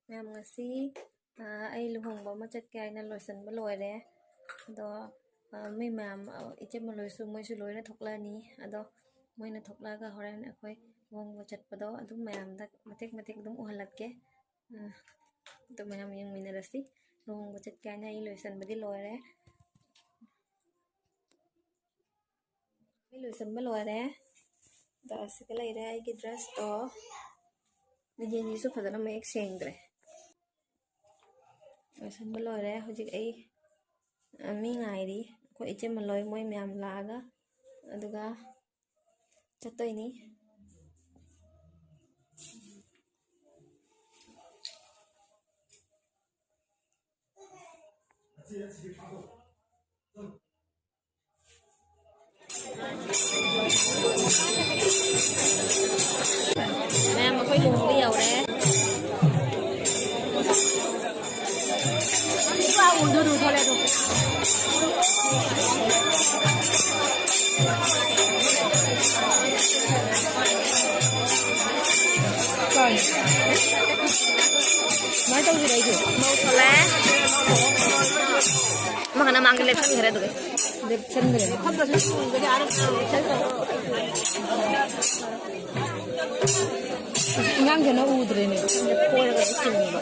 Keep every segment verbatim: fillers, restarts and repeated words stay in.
ꯃꯌꯥꯝ, ꯉꯁꯤ ꯑꯩ ꯂꯨꯍꯣꯡꯕ ꯑꯃ ꯆꯠꯀꯦ ꯍꯥꯏꯅ ꯂꯣꯏꯁꯤꯟꯕ ꯂꯣꯏꯔꯦ꯫ ꯑꯗꯣ ꯃꯤ ꯃꯌꯥꯝ, ꯏꯆꯦ ꯃꯂꯣꯏꯁꯨ, ꯃꯣꯏꯁꯨ ꯂꯣꯏꯅ ꯊꯣꯛꯂꯛꯑꯅꯤ꯫ ꯑꯗꯣ ꯃꯣꯏꯅ ꯊꯣꯛꯂꯛꯑꯒ ꯍꯣꯔꯦꯟ ꯑꯩꯈꯣꯏ ꯂꯨꯍꯣꯡꯕ ꯆꯠꯄꯗꯣ ꯑꯗꯨꯝ ꯃꯌꯥꯝꯗ ꯃꯇꯦꯛ ꯃꯇꯦꯛ ꯑꯗꯨꯝ ꯎꯍꯜꯂꯛꯀꯦ꯫ ꯑꯗꯣ ꯃꯌꯥꯝ ꯌꯦꯡꯃꯤꯟꯅꯔꯁꯤ꯫ ꯂꯨꯍꯣꯡꯕ ꯆꯠꯀꯦ ꯍꯥꯏꯅ ꯑꯩ ꯂꯣꯏꯁꯤꯟꯕꯗꯤ ꯂꯣꯏꯔꯦ꯫ ꯑꯩ ꯂꯣꯏꯁꯤꯟꯕ ꯂꯣꯏꯔꯦ꯫ ꯑꯗꯣ ꯑꯁꯤꯗ ꯂꯩꯔꯦ ꯑꯩꯒꯤ ꯗ꯭ꯔꯦꯁꯇꯣ꯫ ꯌꯦꯟꯁꯤꯁꯨ ꯐꯖꯅ ꯃꯌꯦꯛ ꯁꯦꯡꯗ꯭ꯔꯦ꯫ ꯂꯣꯏꯁꯤꯟꯕ ꯂꯣꯏꯔꯦ꯫ ꯍꯧꯖꯤꯛ ꯑꯩ ꯃꯤ ꯉꯥꯏꯔꯤ꯫ ꯑꯩꯈꯣꯏ ꯏꯆꯦ ꯃꯂꯣꯏ ꯃꯣꯏ ꯃꯌꯥꯝ ꯂꯥꯛꯑꯒ, ꯑꯗꯨꯒ ꯆꯠꯇꯣꯏꯅꯤ꯫ ꯃꯌꯥꯝ, ꯑꯩꯈꯣꯏ ꯂꯨꯍꯣꯡꯕ ꯌꯧꯔꯦ꯫ ꯀꯃꯥꯏꯅ ꯇꯧꯁꯤꯔ ꯑꯩꯁꯨ? ꯃꯧ ꯊꯣꯛꯂꯛꯑꯦ꯫ ꯑꯃꯈꯛꯅ ꯃꯥꯡꯗ ꯂꯦꯞꯁꯟꯈ꯭ꯔꯦ ꯑꯗꯨꯒ꯫ ꯂꯦꯞꯁꯟꯈ꯭ꯔꯦ꯫ ꯑꯉꯥꯡꯁꯤꯅ ꯎꯗ꯭ꯔꯦꯅꯦ꯫ ꯀꯣꯏꯔꯒ ꯆꯤꯡꯕ꯫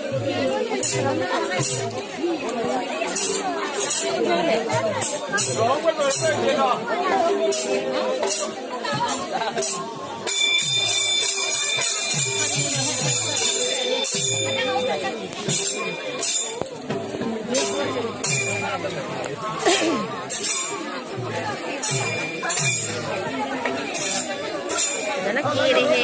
ꯐꯖꯅ ꯀꯦꯔꯦꯍꯦ꯫